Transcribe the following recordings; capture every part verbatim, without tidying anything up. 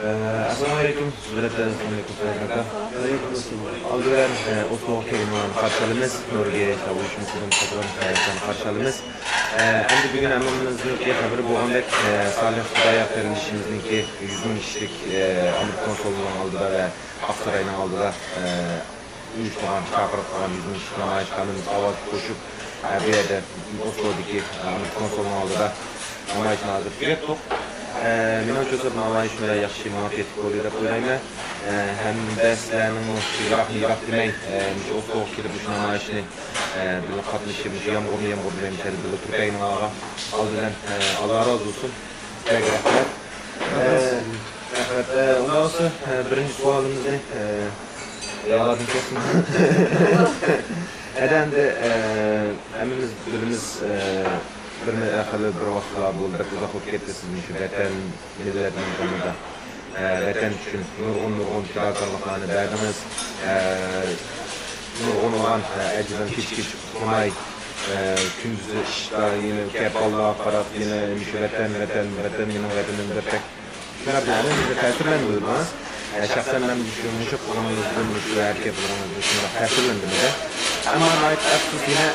ئەسسالامۇ ئەلەيكۇم. ئەسسالامۇ ئەلەيكۇم. ئالدى بىلەن، ئە، ئوسلوغا كەلگەنلەرنى قارشى ئالىمىز. نورۋېگىيە ئىشلەر ئۇيۇشمىسىدىن قاتناشقانلارنى قارشى ئالىمىز. ئە، ئەمدى بۈگۈن ھەممىمىزنىڭكى خەۋىرى بولغاندەك، ئە، سالىھ خۇدايار قېرىندىشىمىزنىڭكى يۈز مىڭ كىشىلىك، ئە، ئامېرىكا كونسۇللۇقىنىڭ ئالدىدا ۋە ئاقساراينىڭ ئالدىدا، ئە، ئۇيۇشتۇرغان، چاقىرىپ قىلغان يۈز مىڭ كىشىلىك نامايىشقا ھەممىمىز ئاۋاز قوشۇپ، ئە، بۇ يەردە ئوسلودىكى، ئە، ئامېرىكا كونسۇلىنىڭ ئالدىدا نامايىشنى ھازىر تۈگەتتۇق. ئە، مېنىڭچە، مۇشۇ نامايىش ياخشى مۇۋەپپەقىيەتلىك بولدى دەپ ئويلايمەن. ئە، ھەمدە سىلەرنىڭمۇ يىراقنى يىراق دېمەي، ئە، مۇشۇ ئوسلوغا كېلىپ مۇشۇ نامايىشنى، ئە، بىللە قاتنىشىپ، مۇشۇ يامغۇرنى يامغۇر دېمەي، مۇشۇ يەردە بىللە تۇرۇپ بەرگىنىڭلارغا ئالدى بىلەن، ئە، ئاللا رازى بولسۇن. بەك رەھمەت. ئە، رەھمەت. ئە، ئۇنداق بولسا، ئە، بىرىنچى سوئالىمىزنى، ئە، يالاردىن كەلسۇن. ئەدە ئەمدى، ئە، ھەممىمىز بىلىمىز، ئە، بىر مە-، خېلى بىر ۋاقىتلار بولدى، بەك ئۇزاق بولۇپ كەتتى سىزنىڭ شۇ ۋەتەن، مىللەتنىڭ غېمىدا. ئە، ۋەتەن ئۈچۈن نۇرغۇن، نۇرغۇن پىداكارلىقلارنى بەردىڭىز. ئە، نۇرغۇنلىغان، ئە، ئەجىرلەرنى كېچە-كېچە ئۇخلىماي، ئە، كۈندۈزى ئىشتا، يەنە كەپ بالىلارغا قاراپ، يەنە مۇشۇ ۋەتەن، ۋەتەن، ۋەتەن، مېنىڭ ۋەتىنىم دەپ بەك شۇنداق ھەممىمىزنى تەسىرلەندۈردىڭىز. ئە، شەخسەن مەن مۇشۇ، مۇشۇ قىلغىنىڭىزدىن، مۇشۇ ھەرىكەتلىرىڭىزدىن شۇنداق تەسىرلەندىم-دە. ئەمما ناھايىتى ئەپسۇس، يەنە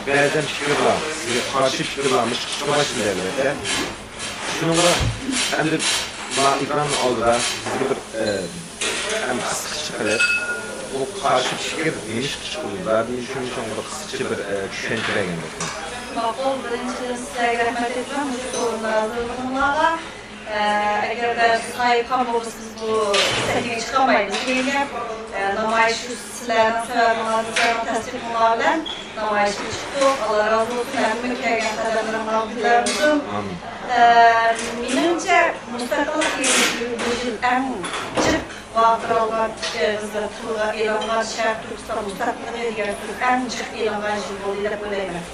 بەزەن پىكىرلەر، سىزگە قارشى پىكىرلەرمۇ چىقىشقا باشلىدى، ئەلۋەتتە. شۇنىڭغا ئەمدى مانا ئېكران ئالدىدا سىزگە بىر، ئە، ھەم قىسقىچە قىلىپ، بۇ قارشى پىكىر نېمە ئىشقا چىقىدۇ؟ زادى شۇنىڭ ئۈچۈن بىر قىسقىچە بىر، ئە، چۈشەنچە بەرگەن بولسىڭىز. ماقۇل، بىرىنچىدىن سىلەرگە رەھمەت ئېيتىمەن مۇشۇ سورۇننى ھازىرلىغىنىڭلارغا. ئە، ئەگەردە ساھىبخان بولمىسىمىز بۇ سەھنىگە چىقالمايمىز. كېيىنكى، ئە، نامايىش شۇ سىلەرنىڭ سەۋەبىڭلار، سىلەرنىڭ تەستىقىڭلار بىلەن نامايىشقا چىقتۇق. ئاللا رازى بولسۇن، ھەممە كەلگەن قەدەملىرىڭلارغا تىلەۋاتىمىز. ئامىن. ئە، مېنىڭچە، مۇستەقىللىق يىلى بۇ يىل ئەڭ جىق ۋارقىرالغان، ئېغىزدا تىلغا ئېلىنغان شەرقىي تۈركىستان مۇستەقىللىقى دېگەن سۆز ئەڭ جىق ئېلىنغان يىل بولدى دەپ ئويلايمەن.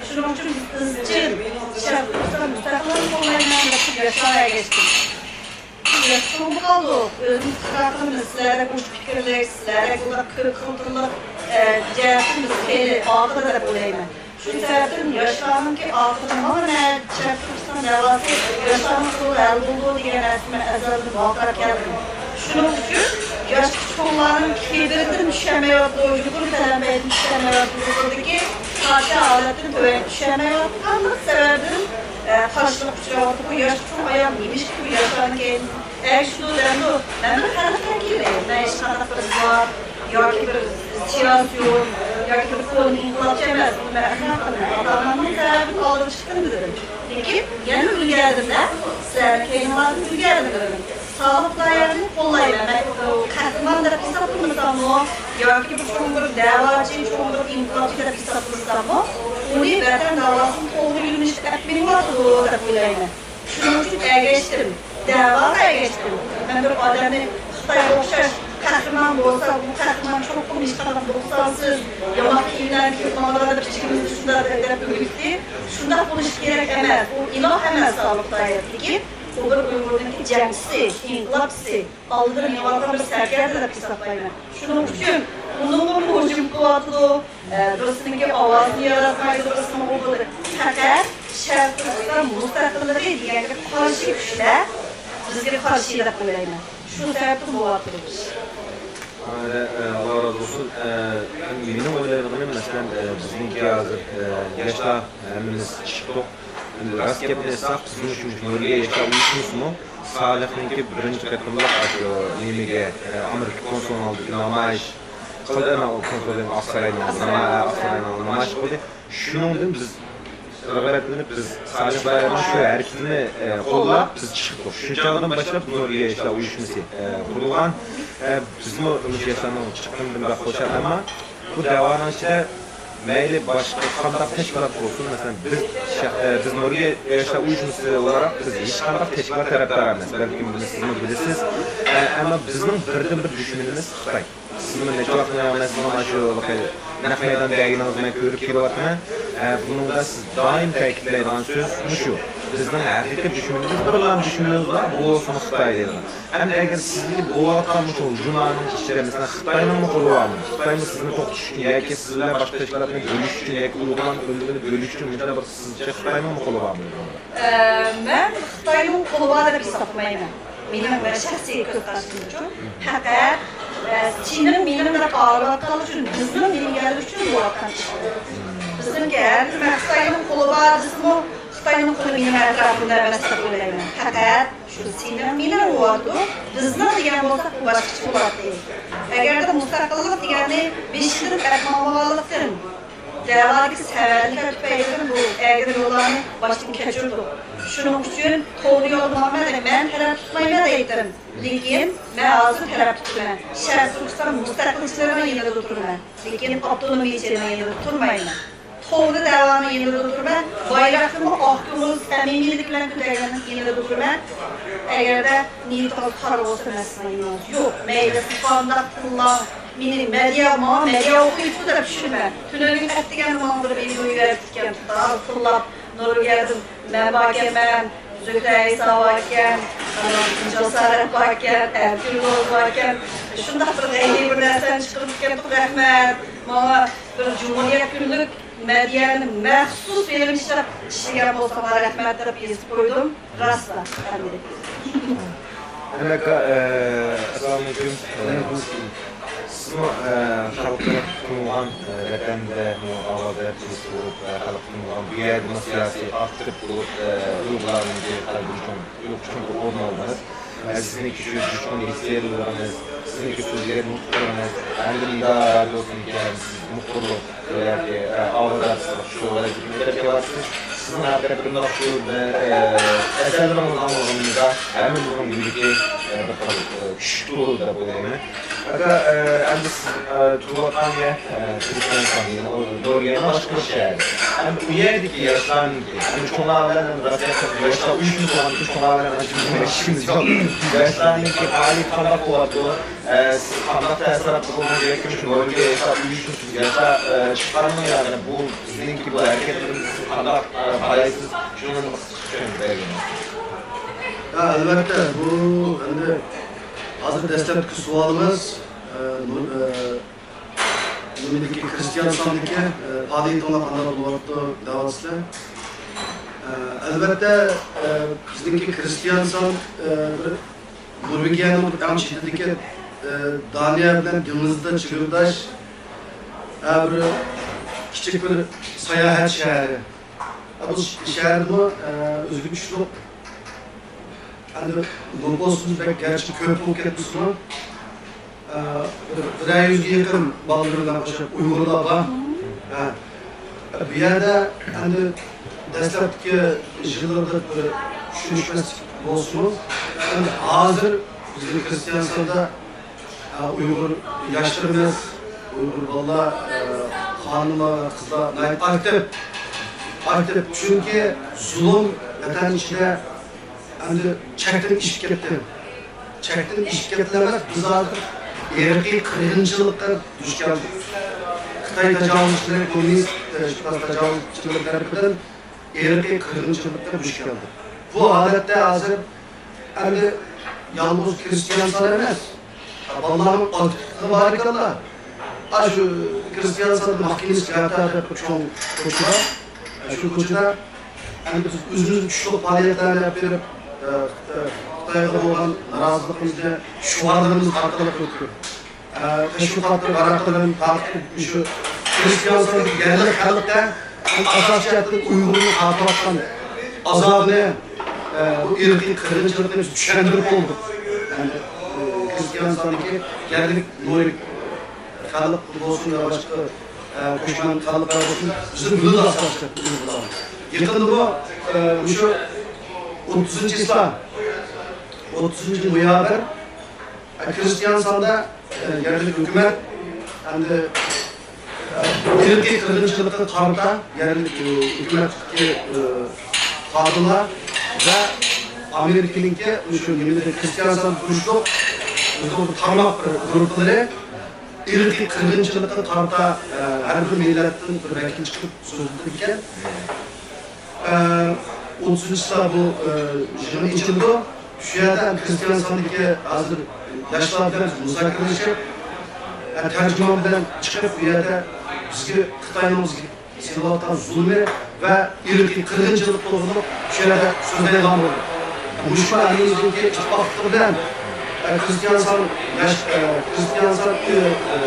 شۇنىڭ ئۈچۈن بىز ئىزچىل شەرقىي تۈركىستان مۇستەقىللىقىنى قوللايمەن دەپ ياشلارغا ئەگەشتىم. ياشلىرىمىز قالدۇق، ئۆزىمىز قىلىۋاتقىنىمىز، سىلەردەك ئوچۇق پىكىرلىك، سىلەردەك بۇنداق كۆپ خىل تۈرلۈك، ئە، جەھەتتىن بىز خېلى ئارقىدا دەپ ئويلايمەن. شۇ سەۋەبتىن ياشلارنىڭكى ئارقىدىن مانا شەرقىي تۈركىستان دەۋاسى ياشلارنىڭ قولىدا ھەل بولىدۇ دېگەن نەرسىنى مەن ئەزەلدىن ۋارقىراپ كەلدىم. شۇنىڭ ئۈچۈن ياش چوڭلارنىڭ كىبىرىدىن چۈشەلمەيۋاتىدۇ، يۇقىرى پەلەمپەيدىن چۈشەلمەيۋاتىدۇ، يۇقىرىدىكى پادىشاھ ھالەتتىن تۆۋەن چۈشەلمەيۋاتقانلىق سەۋەبىدىن، ئە، قارشىلىققا ئۇچراۋاتىدۇ. بۇ ياش چوڭ ئايال نېمىشقا بۇ ياشلارنىڭ كەينىدىن ئەگىشىدۇ دەمدۇ؟ مەن بىر خەلق ۋەكىلى، مەن ھېچقانداق بىر زات ياكى بىر سىياسىيون ياكى بىر كونا ئىنقىلابچى ئەمەس. مەن ئەخلاقىمنى، ئاتا-ئانامنىڭ سەۋەبىدىن ئالدىن چىقتىم دېدىم. لېكىن يەنە ئۆگەندىم-دە، سىلەرنىڭ كەينىڭلاردىن ئۆگەندىم دېدىم. سالىھ خۇدايارنى قوللايمەن. مەن ئۇنى قەھرىمان دەپ ھېسابلىمىساممۇ ياكى بىر چوڭ بىر دەۋاچى، چوڭ بىر ئىنقىلابچى دەپ ھېسابلىمىساممۇ، ئۇنى ۋەتەن داۋاسىنى قولغا يۆنىلىشتە ئەپ مېڭىۋاتىدۇ دەپ ئويلايمەن. شۇنىڭ ئۈچۈن ئەگەشتىم، دەۋاغا ئەگەشتىم. مەن بىر ئادەمنى خىتايغا ئوخشاش قەھرىمان بولسا، بۇ قەھرىمان چوقۇم ھېچقانداق نۇقسانسىز، يامان كىيىملەرنى كىيىپ ماڭىدىغان دەپ ئىچىمىزدە شۇنداق دەپ ئۆگەتتى. شۇنداق بولۇشى كېرەك ئەمەس. ئۇ ئىلاھ ئەمەس، سالىھ خۇدايار. لېكىن ئۇ بىر ئۇيغۇرنىڭكى جەڭچىسى، ئىنقىلابچىسى، ئالدىدا مېڭىۋاتقان بىر سەركەردە دەپ ھېسابلايمەن. شۇنىڭ ئۈچۈن ئۇنىڭغىمۇ ھۇجۇم قىلىۋاتىدۇ. ئە، بىرسىنىڭكى ئاۋازىنى ياراتمايدۇ، بىرسىنىڭ ئۇ بۇ. پەقەت شەرقىي تۈركىستان مۇستەقىللىقى دېگەنگە قارشى كۈچلەر بىزگە قارشى دەپ ئويلايمەن. شۇ سەۋەبتىن بولۇۋاتىدۇ بۇ ئىش. ئە، ئاللا رازى بولسۇن. ئە، مېنىڭ ئويلايدىغىنىم، مەسىلەن، ئە، بىزنىڭكى ھازىر، ئە، ياشلار ھەممىمىز چىقتۇق. ئەمدى راست گەپنى ئېيتساق، بىزمۇ شۇ نورۋېگىيە ياشلار ئۇيۇشمىسىمۇ سالىھنىڭكى بىرىنچى قېتىملىق ئاشۇ نېمىگە، ئە، ئامېرىكا كونسۇلىنىڭ ئالدىدىكى نامايىش قىلدى، ئەنە ئۇ كونسۇل ئاقساراينىڭ ئالدىدا، ئاقساراينىڭ ئالدىدا نامايىش قىلدى. شۇنىڭدىن بىز رىغبەتلىنىپ، بىز سالىھ بايرامنىڭ شۇ ھەرىكىتىنى، ئە، قوللاپ، بىز چىقتۇق. شۇ چاغدىن باشلاپ نورۋېگىيە ياشلار ئۇيۇشمىسى، ئە، قۇرۇلغان. ئە، بىزمۇ مۇشۇ ياشلارنىڭ چىققىنىدىن بەك خۇشال، ئەمما بۇ دەۋانىڭ ئىچىدە مەيلى باشقا قانداق تەشكىلات بولسۇن، مەسىلەن، بىز شەخ-، ئە، بىز نورۋېگىيە ياشلار ئۇيۇشمىسى ئولاراق بىز ھېچقانداق تەشكىلات تەرەپدار ئەمەس. بەلكىم بۇنى سىزمۇ بىلىسىز. ئە، ئەمما بىزنىڭ بىردىنبىر دۈشمىنىمىز خىتاي. سىزمۇ نەچچە ۋاقىتتىن بۇيان سىزنىڭ ئاشۇ نەق مەيدان دەرگىنىڭىزنى مەن كۆرۈپ كېلىۋاتىمەن. ئە، بۇنىڭدا سىز دائىم تەكىتلەيدىغان سۆز مۇشۇ. بىزنىڭ ھەقىقىي دۈشمىنىمىز، بىرلا دۈشمىنىمىز بار، بۇ بولسىمۇ خىتاي دەيدىغان. ئەمدى ئەگەر سىزگە بولۇۋاتقان مۇشۇ ھۇجۇملارنىڭ ئىچىدە، مەسىلەن، خىتاينىڭمۇ قولى بارمۇ؟ خىتايمۇ سىزنى توختىتىش ئۈچۈن ياكى سىز بىلەن باشقا تەشكىلاتنى بۆلۈش ئۈچۈن ياكى ئۇيغۇرلارنىڭ ئۆلۈمىنى بۆلۈش ئۈچۈن مۇشۇنداق بىر سىزچە خىتاينىڭمۇ قولى بارمۇ؟ ئە، مەن خىتاينىڭ قولى بار دەپ ھېسابلىمايمەن. مېنىڭ شەخسىي كۆز قارىشىمچۇ، پەقەت، ئە، چىنىم مېنىڭ دەپ ئاغرىۋاتقانلىقى ئۈچۈن، بىزنىڭ دېگەنلىك ئۈچۈن بولۇۋاتقان ئىش. بىزنىڭكى ھەر كىم خىتاينىڭ قولى بار دېسىمۇ، خىتاينىڭ قولى مېنىڭ ئەتراپىمدا ئەمەس دەپ ئويلايمەن. پەقەت شۇ سېنىڭ، مېنىڭ بولۇۋاتىدۇ، بىزنىڭ دېگەن بولسا، بۇ باشقىچە بولاتتى. ئەگەردە مۇستەقىللىق دېگەننى بېشىدىن ئەپ ماڭمىغانلىقتىن، دەۋادىكى سەۋەنلىكلەر تۈپەيلىدىن بۇ ئەگرى يوللارنى باشتىن كەچۈردۇق. شۇنىڭ ئۈچۈن توغرا يولدا ماڭىمەن، مەن تەرەپ تۇتمايمەن دەيتتىم. لېكىن مەن ھازىر تەرەپ تۇتىمەن. شەرقىي تۈركىستان مۇستەقىلچىلىرىنىڭ يېنىدا تۇرىمەن. لېكىن ئاپتونومىيىچىنىڭ يېنىدا تۇرمايمەن. توغرا دەۋانىڭ يېنىدا تۇرىمەن. بايراقنىمۇ ئاق كۆڭۈل سەمىمىيلىك بىلەن كۆتەرگەننىڭ يېنىدا تۇرىمەن. ئەگەردە نىيىتىڭىز قارا بولسا، مەن سىزنىڭ يېنىڭىزدا يوق. مەيلى سىز قانداق تىللاڭ، مېنى مەدىيا، ماڭا مەدىيا ئوقۇيدۇ دەپ چۈشىنىمەن. تۈنۈگۈن ئەتىگەن ماڭا بىر ۋىدېو يۈبەرۈپتىكەن، تازا تىللاپ، نورۋېگىيەدىن مەن باركەنمەن، زۆھرە ئەيسا باركەن، ئانام جاسارەت باركەن، ئەركىن روز باركەن. شۇنداق بىر غەيرىي بىر نەرسىنى چىقىرىپ كەپتۇ، رەھمەت. ماڭا بىر جۇمھۇرىيەت كۈنلۈك مەدىيەنى مەخسۇس فىلىم ئىشلەپ ئىشلىگەن بولساڭلار رەھمەت دەپ يېزىپ قويدۇم. راستلا، ھەممىدىن. ئەمەك، ئە، ئەسسالامۇئەلەيكۇم. سىزمۇ، ئە، خەلققە تونۇلغان، ئە، ۋەتەندە ئاۋاز بېرىپ بولۇپ، ئە، خەلققە تونۇلغان بۇ يەردىمۇ سىياسىي ئاكتىپ بولۇپ، ئە، ئۇيغۇرلارنىڭ قەلبىدە چوڭ، چوڭقۇر ئورۇن ئالدىڭىز. ئە، سىزنىڭكى شۇ جۇشقۇن ھېسسىياتلىرىڭىز، سىزنىڭكى سۆزلىگەن نۇتقىڭىز، ئەمدى نىدا رادىيوسىدىكى سىز مۇخبىرلىق، بۇ يەردە، ئە، ئاۋاز بېرىپ شۇ ۋەزىپىنى ئۆتەپ كېلىۋاتىسىز. سىزنىڭ ھەقىقەتەن بۇنداق شۇ بىر، ئە، ئەسەرلىرىڭىزنى ئاڭلىغىنىمىزدا ھەممىمىزنىڭ يۈرىكى، ئە، بىر خىل، ئە، چۈشۈپ تۇرىدۇ دەپ ئويلايمەن. ئاكا، ئە، ئەمدى سىز، ئە، تۇرۇۋاتقان يەر، ئە، تۈركمەنىستان، يەنى ئۇ نورۋېگىيەنىڭ باشقۇرۇش شەھىرى. ئەمدى ئۇ يەردىكى ياشلارنىڭكى، ئەمدى چوڭلار بىلەن راسىيە ياشلار ئۇيۇشمىسى بولغان، چوڭلار بىلەن ئانچە بىزنىڭ ئىشىمىز يوق. ياشلارنىڭكى پائالىيىتى قانداق بولۇۋاتىدۇ؟ ئە، سىز قانداق تەسىراتتا بولدىڭىز ياكى مۇشۇ نورۋېگىيە ياشلار ئۇيۇشمىسى، ياشلار، ئە، چىققاندىن ياغىنى بۇ بىزنىڭكى بۇ ھەرىكەتلىرىمىزنى قانداق، ئە، قارايسىز؟ شۇنى قىسقىچە چۈشەندۈرۈپ بەرگىنىڭىز. ھە، ئەلۋەتتە، بۇ ئەمدى ھازىر دەسلەپكى سوئالىڭىز، ئە، نۇر-، ئە، نېمىدىكى، كرېستىيانىستاندىكى، ئە، پائالىيىتىڭلار قانداق بولۇۋاتىدۇ دەۋاتىسىلەر. ئە، ئەلۋەتتە، ئە، بىزنىڭكى كرېستىيانىستان، ئە، بىر نورۋېگىيەنىڭ ئەڭ چېتىدىكى، ئە، دانىيە بىلەن دېڭىزدا چېگرىداش، ئە، بىر كىچىك بىر ساياھەت شەھىرى. ئە، بۇ شەھەردىمۇ، ئە، ئۆزگىچىلىك، ئەمدى نوپۇسىمۇ بەك گەرچە كۆپ بولۇپ كەتمىسىمۇ، ئە، بىر، بىرەر يۈزگە يېقىن بالىلىرىغا ئوخشاپ ئۇيغۇرلار بار. ئە، بۇ يەردە ئەمدى دەسلەپكى يىللىرىدا بىر چۈشىنىشمەسلىك بولسىمۇ، ئەمدى ھازىر بىزنىڭ كرېستىيانىستاندا، ئە، ئۇيغۇر ياشلىرىمىز، ئۇيغۇر بالىلار، ئە، خانىملار، قىزلار ناھايىتى ئاكتىپ. ئاكتىپ، چۈنكى زۇلۇم ۋەتەن ئىچىدە ئەمدى چەكتىن ئېشىپ كەتتى. چەكتىن ئېشىپ كەتتى ئەمەس، بىز ھازىر ئىرقىي قىرغىنچىلىققا دۇچ كەلدۇق. خىتاي تاجاۋۇزچىلىرى، كوممۇنىست، ئىقتىدار تاجاۋۇزچىلىرى تەرىپىدىن ئىرقىي قىرغىنچىلىققا دۇچ كەلدۇق. بۇ ھالەتتە ھازىر ئەمدى يالغۇز كرېستىيانىستان ئەمەس، بالىلارنىڭ ئاكتىپلىقى بار ئىكەنلا. ئاشۇ كرېستىيانىستاندا ماخكىنىس گاتا دەپ بىر چوڭ كوچا بار. شۇ كوچىدا ئەمدى بىز ئۆزىمىزنىڭ كۈچلۈك پائالىيەتلەرنى ئېلىپ بېرىپ، ئە، ئە، خىتايغا بولغان نارازىلىقىمىزنى شوئارلىرىمىز ئارقىلىق ئۆتكۈردۇق. ئە، تەشۋىقاتلىرى ۋاراقلىرىنى تارقىتىپ، شۇ كرېستىيانىستاندىكى يەرلىك خەلققە ئاساسىي جەھەتتىن ئۇيغۇرنىڭ تارتىۋاتقان ئازابىنى، ئە، بۇ ئىرقىي قىرغىنچىلىقنى بىز چۈشەندۈرۈپ بولدۇق. يەنى، ئە، كرېستىيانىستاندىكى يەرلىك نورۋېگ خەلق بولسۇن يا باشقا، ئە، كۆچمەن خەلقلەر بولسۇن، بىزنى بىلىدۇ ئاساسىي جەھەتتىن ئۇيغۇرلار. يېقىندىمۇ، ئە، مۇشۇ ئوتتۇزىنچى چىسلا، ئوتتۇزىنچى نويابىر، ئە، كرېستىيانىستاندا، ئە، يەرلىك ھۆكۈمەت ئەمدى، ئە، ئىرقىي قىرغىنچىلىققا قارىتا يەرلىك، ئە، ھۆكۈمەتتىكى، ئە، خادىملار ۋە ئامېرىكىنىڭكى مۇشۇ نېمىدە كرېستىيانىستان تۇرۇشلۇق بىر تارماق، بىر گۇرۇپپىلىرى ئىرقىي قىرغىنچىلىققا قارىتا، ئە، ھەر بىر مىللەتتىن بىر ۋەكىل چىقىپ سۆزلىدىكەن. ئە، ئوتتۇزىنچى چىسلا بۇ، ئە، يىغىن ئېچىلىدۇ. شۇ يەردە كرېستىيانىستاندىكى ھازىر ياشلار بىلەن مۇزاكىرىلىشىپ، ئە، تەرجىمان بىلەن چىقىپ، بۇ يەردە بىزگە خىتاينىڭ بىزگە سېلىۋاتقان زۇلمى ۋە ئىرقىي قىرغىنچىلىق توغرىلىق شۇ يەردە سۆزلەيدىغان بولدۇق. مۇشۇ ئەلىمىزدىكى ئىتتىپاقلىقى بىلەن، ئە، كرېستىيانسان ياش-، ئە، كرېستىيانسان، ئە، ئە،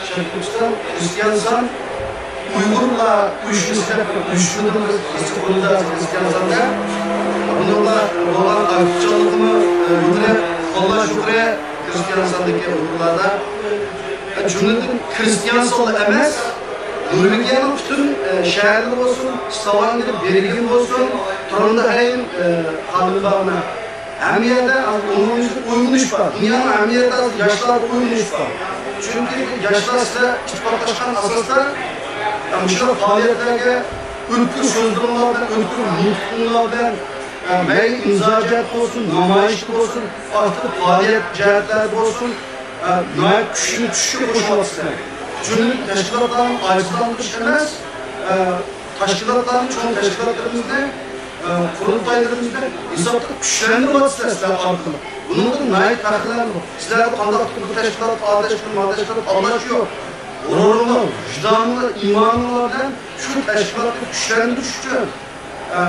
شەرقىي تۈركىستان كرېستىيانسان ئۇيغۇرلار ئۇيۇشمىسى دەپ بىر ئۇيۇشمىدىن بىر ئىسمى قويۇلدى كرېستىيانساندا. بۇنىڭغا بولغان ئاكتىپچانلىقىمۇ، ئە، يۇقىرى، قوللاش يۇقىرى كرېستىيانساندىكى ئۇيغۇرلاردا. ئە، جۈملىدىن كرېستىيانسانلا ئەمەس، نورۋېگىيەنىڭ پۈتۈن، ئە، شەھەرلىرى بولسۇن، ستاۋانگېر، بېرگېن بولسۇن، تروندهايم، ئە، خانىلىدا ھەممە يەردە ئومۇميۈزلۈك ئويغىنىش بار. دۇنيانىڭ ھەممە يەردە ھازىر ياشلاردا ئويغىنىش بار. چۈنكى ياشلار سىلەر ئىتتىپاقلاشقان ئاساستا، ئە، مۇشۇنداق پائالىيەتلەرگە ئۆتكۈر سۆزلىرىڭلار بىلەن، ئۆتكۈر نۇتقۇڭلار بىلەن، ئە، مەيلى ئىمزا جەھەتتە بولسۇن، نامايىشتا بولسۇن، ئاكتىپ پائالىيەت جەھەتلەردە بولسۇن، ئە، ناھايىتى كۈچنى كۈچكە قوشۇۋاتىسىلەر. جۈملىدىن تەشكىلاتلارنى ئاجىزلاندۇرۇش ئەمەس، ئە، تەشكىلاتلارنى، چوڭ تەشكىلاتلىرىمىزنى، ئە، قۇرۇلتايلىرىمىزنى ھېسابتا كۈچلەندۈرۈۋاتىسىلەر سىلەر ئارقىلىق. بۇنىڭدىن ناھايىتى پەخىرلەندۇق. سىلەردە قانداقتۇر بىر تەشكىلات، ئا تەشكىلات، ما تەشكىلات، ئالداش يوق. غۇرۇرۇڭلار، ۋىجدانىڭلار، ئىمانىڭلار بىلەن شۇ تەشكىلاتنى كۈچلەندۈرۈش ئۈچۈن، ئە،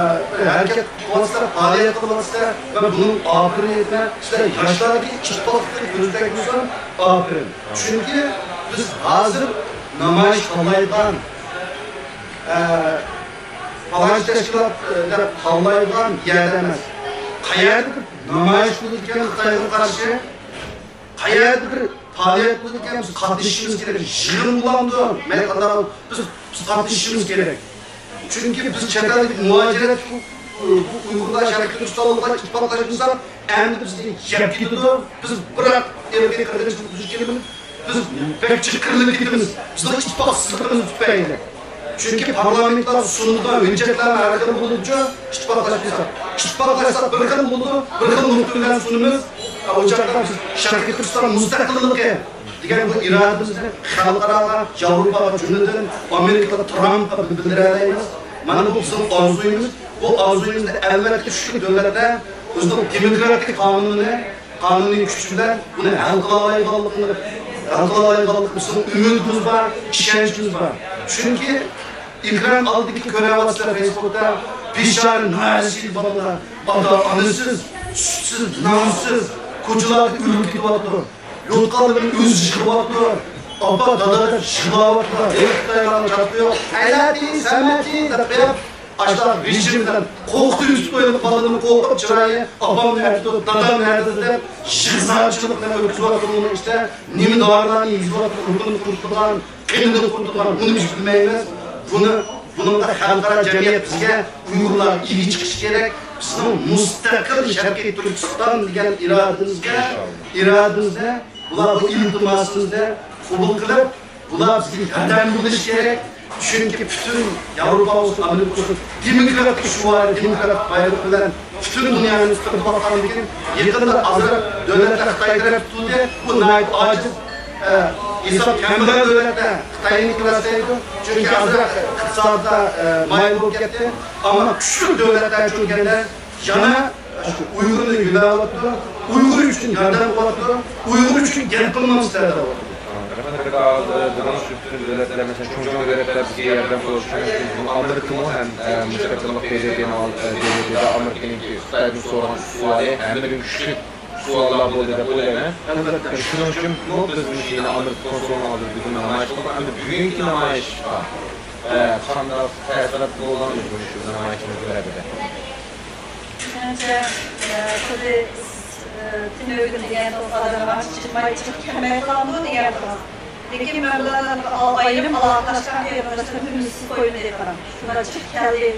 ھەرىكەت قىلىۋاتىسىلەر، پائالىيەت قىلىۋاتىسىلەر. مەن بۇنىڭ ئاپىرىن ئېيتىمەن. سىلەر ياشلاردىكى ئىتتىپاقلىقنى كۆرسىتىۋاتقىنىڭلار ئاپىرىن. چۈنكى بىز ھازىر نامايىش قىلالايدىغان، ئە، پالانچى تەشكىلات، ئە، دەپ تاللايدىغان يەردە ئەمەس. قەيەردە بىر نامايىش بولىدىكەن خىتايغا قارشى، قەيەردە بىر پائالىيەت بولىدىكەن، بىز قاتنىشىشىمىز كېرەك. يىغىن بولامدۇ؟ مەيلى قانداق، بىز، بىز قاتنىشىشىمىز كېرەك. چۈنكى بىز چەت ئەلدىكى مۇھاجىرەت، بۇ، بۇ ئۇيغۇرلار شەرقىي تۈركىستانلىقلار ئىتتىپاقلاشمىساق، ئەمدى بىزنى يەپ كېتىدۇ. بىز بىراق ئىرقىي قىرغىنچىلىق دۇچ كېلىمىز. بىز بەك جىق قىرىلىپ كېتىمىز. بىزنىڭ ئىتتىپاقسىزلىقىمىز تۈپەيلى. چۈنكى پارلامېنتلار سۇنىدىغان ھۆججەتلەرنى ھەل قىلىپ بولىدۇ. ئىتتىپاقلاشمىساق، ئىتتىپاقلاشساق بىر خىل بولىدۇ، بىر خىل نۇقتا بىلەن سۇنىمىز. ئۇ چاغدا بىز شەرقىي تۈركىستان مۇستەقىللىقى دېگەن بۇ ئىرادىمىزنى خەلقئاراغا، ياۋروپاغا، جۈملىدىن ئامېرىكىغا، ترامپقا بىلدۈرەلەيمىز. مانا بۇ بىزنىڭ ئارزۇيىمىز. بۇ ئارزۇيىمىزنى ئەلۋەتتە كۈچلۈك دۆلەتلەر ئۆزىنىڭ دېموكراتىك قانۇنىنى، قانۇنىي كۈچ بىلەن بۇنى ھەل قىلالايدىغانلىقىنى، ھەل قىلالايدىغانلىقىمىزغا ئۈمىدىمىز بار، ئىشەنچىمىز بار. چۈنكى ئېكران ئالدىدىكى كۆرۈۋاتىسىلەر فېيسبۇكتا بىچارە ناسىيسىز بالىلار، ئاتا-ئانىسىز، سۈتسىز، نانسىز، كوچىلاردا ئۆلۈپ كېتىۋاتىدۇ. يوتقانلىرىنى ئۆزى يىغىۋاتىدۇ. ئاپا، دادا دەپ يىغلاۋاتىدۇ. ھېي خىتايلارنىڭ چاتى يوق. ئەلەتى، سەمەتى دەپ قويۇپ، ئاشۇنداق رېجىم بىلەن قورقۇتۇپ يۈسۈپ قويۇپ، بالىنى قورقۇپ چىرايى، ئاپام نەدە، دادام نەدە دەپ يىغا-زارچىلىق بىلەن ئۆتكۈزۈۋاتىدۇ. ئۇنىڭ ئىچىدە نېمە دورىلارنى يېگۈزۈۋاتىدۇ، ئۇرۇقىنى قۇرۇتىدىغان، قېنىنى قۇرۇتىدىغان، بۇنى بىز بىلمەيمىز. بۇنى، بۇنىڭغا خەلقئارا جەمئىيەت بىزگە، ئۇيغۇرلارغا ئىگە چىقىشى كېرەك. بىزنىڭ مۇستەقىل شەرقىي تۈركىستان دېگەن ئىرادىمىزگە، ئىرادىمىزنى، بۇلار بۇ ئىلتىماسىمىزنى قوبۇل قىلىپ، بۇلار بىزگە ياردەم بولۇشى كېرەك. چۈنكى پۈتۈن ياۋروپا بولسۇن، ئامېرىكا بولسۇن، دېموكراتىك شوئارى، دېموكراتىك بايرىقى بىلەن پۈتۈن دۇنيانى سىقىپ باققاندىن كېيىن، يېقىندا ئازراق دۆلەتلەر خىتاي تەرەپ تۇتۇلدى. بۇ ناھايىتى ئاجىز، ئە، ھېساب كەمبەغەل دۆلەتلەر خىتاينى قىياسلايدۇ. چۈنكى ئازراق ئىقتىسادتا، ئە، مايىل بولۇپ كەتتى. ئەمما كۈچلۈك دۆلەتلەر كۆرگەندە يەنە شۇ ئۇيغۇرنى يۆلەۋاتىدۇ، ئۇيغۇر ئۈچۈن ياردەم قىلىۋاتىدۇ، ئۇيغۇر ئۈچۈن گەپ قىلمامسىلەر دەۋاتىدۇ. رەھمەت ئاكا، ھازىر بىزنىڭ شۇ پۈتۈن دۆلەتلەر، مەسىلەن، چوڭ چوڭ دۆلەتلەر بىزگە ياردەم قىلىشى مۇمكىن. بۇ ئامېرىكىمۇ ھەم، ئە، مۇستەقىللىق بېرىدۇ دېگەن، ئە، دېمىدى. ئامېرىكىنىڭكى خىتايدىن سورىغان سوئالى ھەممىدىن كۈچلۈك سوئاللار بولدى دەپ ئويلايمەن. ئەلۋەتتە. شۇنىڭ ئۈچۈن بۇ بىز مۇشۇ يەنە ئامېرىكا كونسۇلىنىڭ ئالدىدا بۈگۈن نامايىش قىلدۇق. ئەمدى بۈگۈنكى نامايىشقا، ئە، قانداق تەسىرات بولغان مۇشۇ نامايىشىمىز بىلەن بىللە؟ مېنىڭچە، ئە، خۇددى، ئە، تۈنۈگۈن دېگەن ئادەم چىقماي، چىقىپ كەلمەي قالامدۇ دېگەن. لېكىن مەن بۇلار بىلەن ئايرىم ئالاقىلەشكەن قېرىنداشلىرىم ئۈنسىز قويمىدى قاراڭ. شۇنداق چىقىپ كەلدى.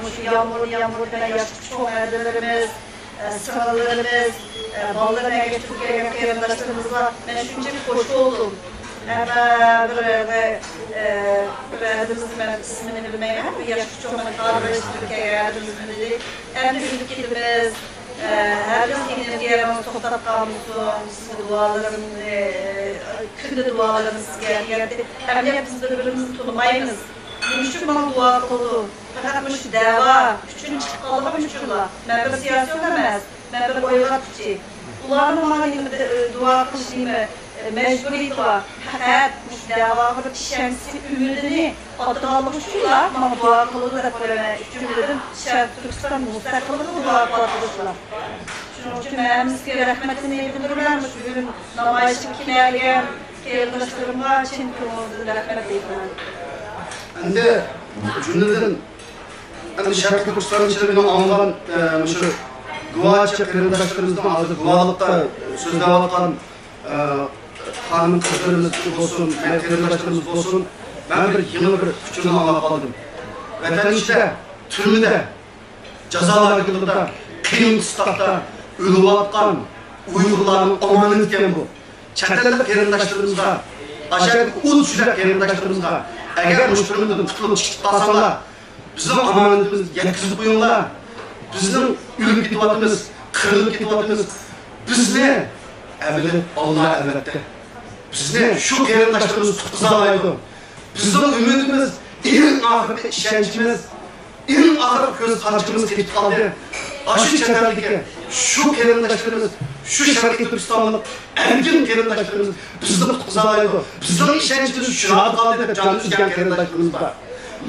مۇشۇ يامغۇر، يامغۇر بىلەن ياشقا چوڭ ھەدىلىرىمىز، ئە، سىڭىللىرىمىز، ئە، بالىلىرىنى ئەگەشتۈرۈپ كەلگەن قېرىنداشلىرىمىز بار. مەن شۇنچىلىك خوش بولدۇم. ھەتتا بىر، ئە، بىر ھەدىمىز، مەن ئىسمىنى بىلمەيمەن، بىر ياشقا چوڭ ئاغىنىلەر ئىشلىرى كەلگەن ھەدىمىزنى دېدى. ئەمدى ئۆيگە كېتىمىز. ئە، ھەدىمىز ئېنېرگىيەمىز توختاپ قالمىسۇن، سىزگە دۇئالىرىمنى، ئە، كۈندە دۇئالىرىمنى سىزگە ئەتىگەن. ئەمدى بىز بىر-بىرىمىزنى تونۇمايمىز. نېمە ئۈچۈن ماڭا دۇئا قىلدى؟ پەقەت مۇشۇ دەۋا ئۈچۈن چىقىپ قالغان ئۈچۈنلا. مەن بىر سىياسىيون ئەمەس، مەن بىر ئويغاتقۇچى. ئۇلارنىڭ ماڭا نېمە دە-، دۇئا قىلىش نېمە؟ مەجبۇرىيىتى بار. پەقەت مۇشۇ دەۋاغا بىر ئىشەنچى ئۈمىدىنى ئاتىغانلىقى ئۈچۈنلا ماڭا دۇئا قىلىدۇ دەپ قويىمەن. ئۈچىنچىدىن، شەرقىي تۈركىستان مۇستەقىللىقىغا دۇئا قىلىۋاتىدۇ شۇلار. شۇنىڭ ئۈچۈن مەن ھەممىسىگە رەھمىتىمنى بىلدۈرىمەن. مۇشۇ بۈگۈن نامايىشقا كەلگەن قېرىنداشلىرىمغا چىن كۆڭلۈمدىن رەھمەت ئېيتىمەن. ئەمدى جۈملىدىن ئەمدى شەرقىي تۈركىستان ئىچىدە مېنىڭ ئاڭلىغان، ئە، مۇشۇ گۇۋاچى قېرىنداشلىرىمىزنىڭ ھازىر گۇۋاھلىقتا سۆزلەۋاتقان، ئە، خانىم قىزلىرىمىز بولسۇن، قېرىنداشلىرىمىز بولسۇن، مەن بىر يېڭى بىر ئۇچۇرنى ئاڭلاپ قالدىم. ۋەتەن ئىچىدە، تۈرمىدە، جازا لاگېرلىرىدا، قىيىن قىستاقتا ئۆلۈۋاتقان ئۇيغۇرلارنىڭ ئامانىتى ئىكەن بۇ. چەت ئەللىك قېرىنداشلىرىمىزغا، ئاشۇ يەردىكى ئۇل سۈيدەك قېرىنداشلىرىمىزغا، ئەگەر مۇشۇ تۈرمىدىن قۇتۇلۇپ چىقىپ قالساڭلار، بىزنىڭ ئامانىتىمىزنى يەتكۈزۈپ قويۇڭلار. بىزنىڭ ئۆلۈپ كېتىۋاتىمىز، قىرىلىپ كېتىۋاتىمىز. بىزنى ئەۋلىيا ئاللا ئەۋەتتى. بىزنى شۇ قېرىنداشلىرىمىز قۇتقۇزالايدۇ. بىزنىڭ ئۈمىدىمىز، ئەڭ ئاخىرقى ئىشەنچىمىز، ئەڭ ئاخىرقى كۆز قارىچىمىز كېتىپ قالدى. ئاشۇ چەت ئەلدىكى شۇ قېرىنداشلىرىمىز، شۇ شەرقىي تۈركىستانلىق ئەركىن قېرىنداشلىرىمىز بىزنى قۇتقۇزالايدۇ. بىزنىڭ ئىشەنچىمىز شۇ يەردە قالدى دەپ جان ئۈزگەن قېرىنداشلىرىمىز بار.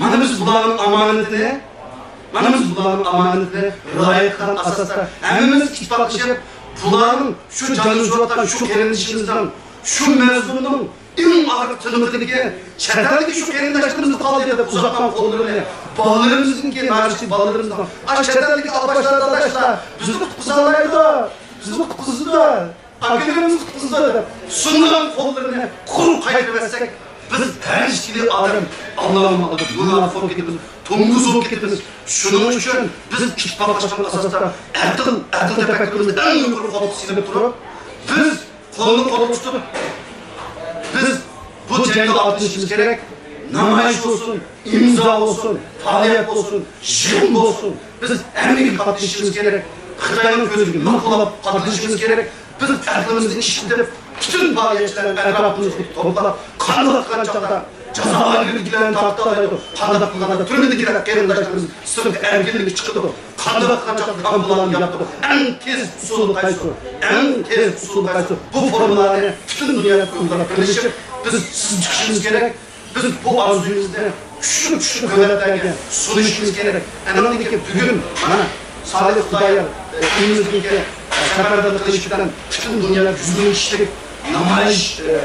مانا بىز بۇلارنىڭ ئامانىتىنى، مانا بىز بۇلارنىڭ ئامانىتىنى رىئايە قىلغان ئاساستا ھەممىمىز ئىتتىپاقلىشىپ، بۇلارنىڭ شۇ جان ئۈزۈۋاتقان شۇ قېرىندىشىمىزنىڭ، شۇ مەزلۇمنىڭ ئەڭ ئاخىرقى تۈرمىدىكى چەت ئەلدىكى شۇ قېرىنداشلىرىمىز قالدى دەپ ئۇزاتقان قوللىرىنى، بالىلىرىمىزنىڭكى، مەرىشى بالىلىرىمىزنىڭ، ئاشۇ چەت ئەلدىكى ئاپاشلار، داداشلار بىزنى قۇتقۇزالايدۇ، بىزنى قۇتقۇزىدۇ، ئاكىلىرىمىزنى قۇتقۇزىدۇ دەپ سۇنغان قوللىرىنى قۇر قايتۇرۇۋەتسەك، بىز ھەر ئىككىلى ئادەم ئاللانىڭ ئالدىدا گۇناھ بولۇپ كېتىمىز، توڭگۇز بولۇپ كېتىمىز. شۇنىڭ ئۈچۈن بىز ئىتتىپاقلاشقان ئاساستا ئەقىل، ئەقىل تەپەككۇرىمىزنى ئەڭ يۇقىرى قولغا سېلىپ تۇرۇپ، بىز قولنى قولغا تۇتۇپ، بىز بۇ جەڭگە ئاتلىشىشىمىز كېرەك. نامايىش بولسۇن، ئىمزا بولسۇن، پائالىيەت بولسۇن، يىغىن بولسۇن، بىز ھەممىگە قاتنىشىشىمىز كېرەك. خىتاينىڭ كۆزىگە مىخ بولاپ قاتنىشىشىمىز كېرەك. بىز ئەقلىمىزنى ئىشلىتىپ، پۈتۈن پائالىيەتچىلەرنى ئەتراپىمىزغا توپلاپ، قانداق قىلغان چاغدا جازا لاگېرلىكلەرنى تارقىتالايدۇ، قانداق قىلغاندا تۈرمىدىكى قېرىنداشلىرىمىز سىرتقا ئەركىنلىككە چىقىدۇ، قانداق قىلغان چاغدا كامپلارنى ياپىدۇ. ئەڭ تېز ئۇسۇلى قايسى؟ ئەڭ تېز ئۇسۇلى قايسى؟ بۇ فورمۇلانى پۈتۈن دۇنيادىكى ئۇيغۇرلار بىرلىشىپ، بىز سىز چىقىشىمىز كېرەك. بىز بۇ ئارزۇيىمىزنى كۈچلۈك، كۈچلۈك دۆلەتلەرگە سۇنۇشىمىز كېرەك. ئەنىڭدىكى بۈگۈن مانا سالىھ خۇدايار، ئە، ئېلىمىزنىڭكى، ئە، سەپەرۋەرلىك قىلىشى بىلەن پۈتۈن دۇنيا يۈز مىڭ كىشىلىك نامايىش، ئە،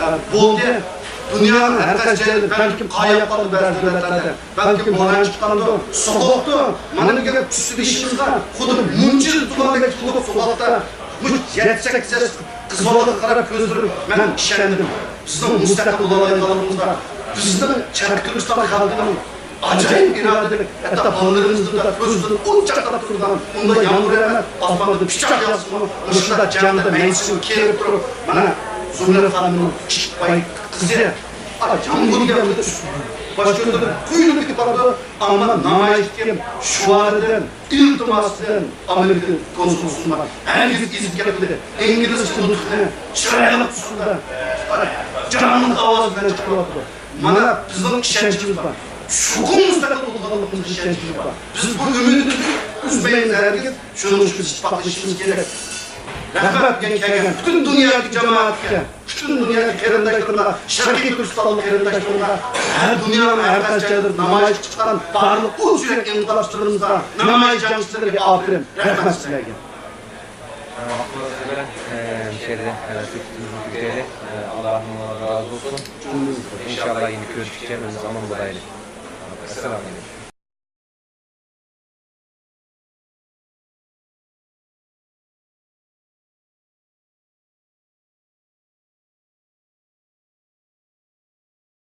ئە، بولدى. دۇنيانىڭ ھەر قايسى جايلىرى بەلكىم قاياپ قالدى بەزى دۆلەتلەردە. بەلكىم بوران چىققاندۇ، سوغۇقتۇ. مانا بۈگۈن ئۈستى بېشىمىزغا خۇددى مۇنچىدىن تۇرغاندەك تۇتۇپ سوغۇقتا مۇشۇ يەتتە سەككىز ياش قىز بالىلارغا قاراپ كۆزلىرىم مەن ئىشەندىم. بىزنىڭ مۇستەقىل بولالايدىغانلىقىمىزغا، بىزنىڭ شەرقىي تۈركىستان خەلقىنىڭ ئاجايىپ ئىرادىلىك، ھەتتا بالىلىرىمىزنى كۆزىدىن ئوت چاقناپ تۇرىدىغان ئۇنداق يامغۇر ئەمەس، ئاسماندىن پىچاق ياغسىمۇ، مۇشۇنداق جەڭدە مەيدىسىنى كېرىپ تۇرۇپ، مانا زۇمرەت خانىمنىڭ كىچىك باي قىزى، ئا، يامغۇر دېگەندە باش كۆتۈرۈپ قۇيرۇلۇپ كېتىپ بارىدۇ. ئەمما نامايىشتىكى شوئارىدىن، ئىلتىماسىدىن ئامېرىكا كونسۇلخانىسىغا ھەرگىز ئېزىپ كەتمىدى. ئىنگلىزچە نۇتقىنى چىرايلىق ئۇسۇلدا، جانلىق ئاۋاز بىلەن چىقىرىۋاتىدۇ. مانا بىزنىڭ ئىشەنچىمىز بار. چوقۇم مۇستەقىل بولىدىغانلىقىمىزغا ئىشەنچىمىز بار. بىز بۇ ئۈمىدنى ئۈزمەيمىز ھەرگىز. شۇنىڭ ئۈچۈن بىز ئىتتىپاقلىشىشىمىز كېرەك. رەھمەت بۈگۈن كەلگەن پۈتۈن دۇنيادىكى جامائەتكە، پۈتۈن دۇنيادىكى قېرىنداشلىرىمغا، شەرقىي تۈركىستانلىق قېرىنداشلىرىمغا، ھەر دۇنيانىڭ ھەر قايسى جايلىرىدا نامايىشقا چىققان بارلىق ئۇل سۈيەك ئىنقىلابچىلىرىمىزغا، نامايىش جەڭچىلىرىگە ئاپىرىن، رەھمەت سىلەرگە. مۇشۇ يەردە، ئە، سۆھبىتىمىزنى تۈگىتەيلى. ئە، ئاللا ھەممىڭلارغا رازى بولسۇن. ئىنشاللا يەنە كۆرۈشكىچە ئۆزىمىز ئامان بولايلى. ئەسسالامۇ ئەلەيكۇم.